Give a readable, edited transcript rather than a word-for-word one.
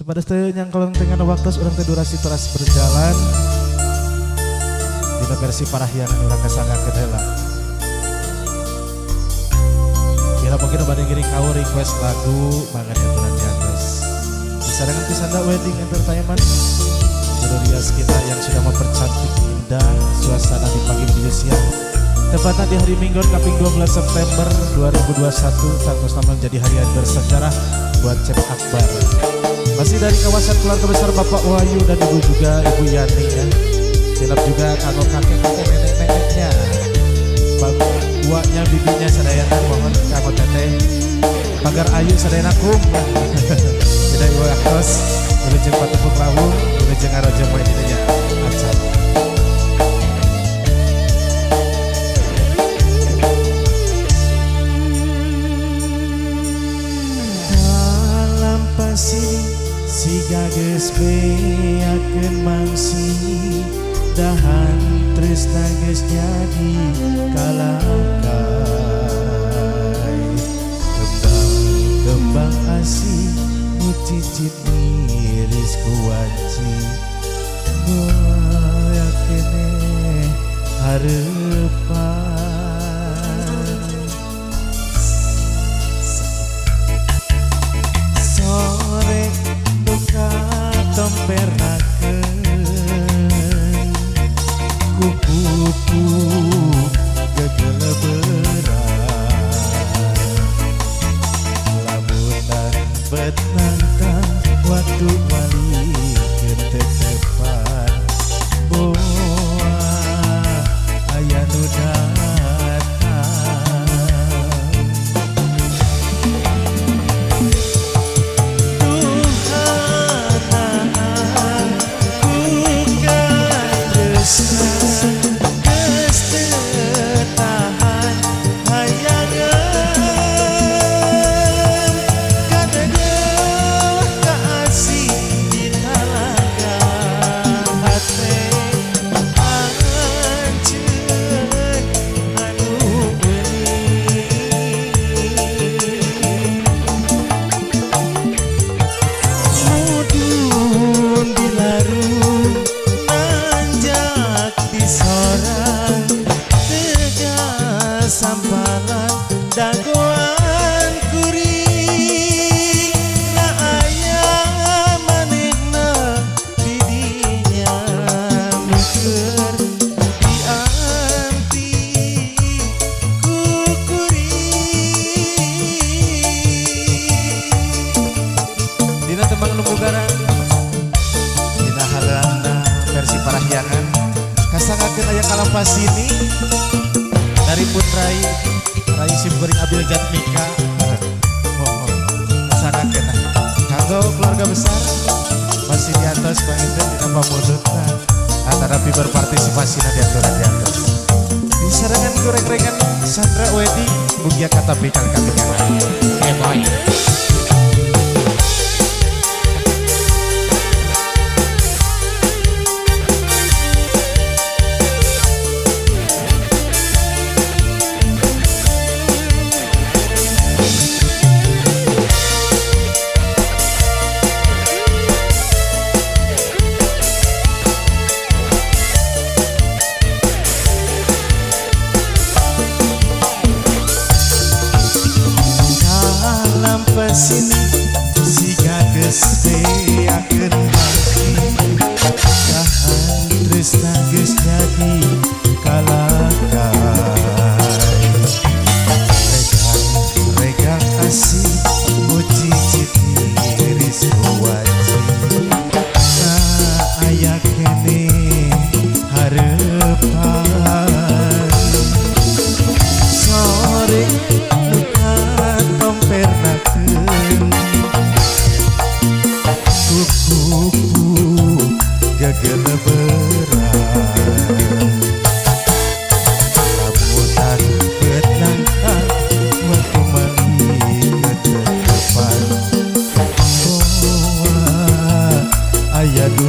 Supados teu nyangkolong tengah waktu urang teh durasi teras berjalan. Dina versi Parahyangan urang kasanggakeun heula. Kira mungkin bade ngiring kau request lagu mangga diaturan di atas. Disarengan ku Sanda Wedding Entertainment. Juru rias kita yang sudah mempercantik indah suasana di pagi menuju siang. Tepatnya di hari Minggu kaping 12 September 2021 tanggal menjadi hari yang bersejarah buat Cep Akbar. Masih dari kawasan keluarga besar Bapak Wahyu dan Ibu juga Ibu Yani ya. Silap juga kanggo kakek-kakek nenek-neneknya. Bapak uaknya bibinya sadayana mohon kanggo teteh. Pagar ayu sadayana kum. Tidak ibu aktos, wilujeng patepung rawuh, wilujeng ngarojong poe dina acan. Alam pasir siga geus beakeun mangsi dahan tresna geus jadi kalakai kembang kembang asih nu cicit miris ku wanci moal keneh harepan. Sore duka tempernakeun kupu-kupu gegeleberan lamunan bet nangtang waktu malikeun teu tepan boa aya nu datang. Tuhan ku katresna geus teu tahan hayangeun kadeuh kaasih di talaga hate anjeun anu geuning. Mudun dilarung nanjak di sorang tegas sampalan dagoan kuring na aya manehna di dinya nu keur dianti ku kuring. Dina tembang nu bugaran Dina harana versi Parahyangan kasanggakeun aya kalapasini dari Putrai Rai Simkuring Abil Jatmika. Mohon kasanggakeun kanggo keluarga besar masih di atas panginten dina pamundutna atanapi berpartisipasi di aturan di atas. Disarengan goreng-gorengan Sandra Wedding mugia katapi kali katingalan. Boy. Sini siga geus beakeun mangsi dahan tresna geus jadi kalakai regang regang asih mucicit miris ku wanci na aya keneh harepan sore duka tompernakeun kupu-kupu gegeleberan lamunan bet nangtang waktu malikeun teu tepan boa aya nu.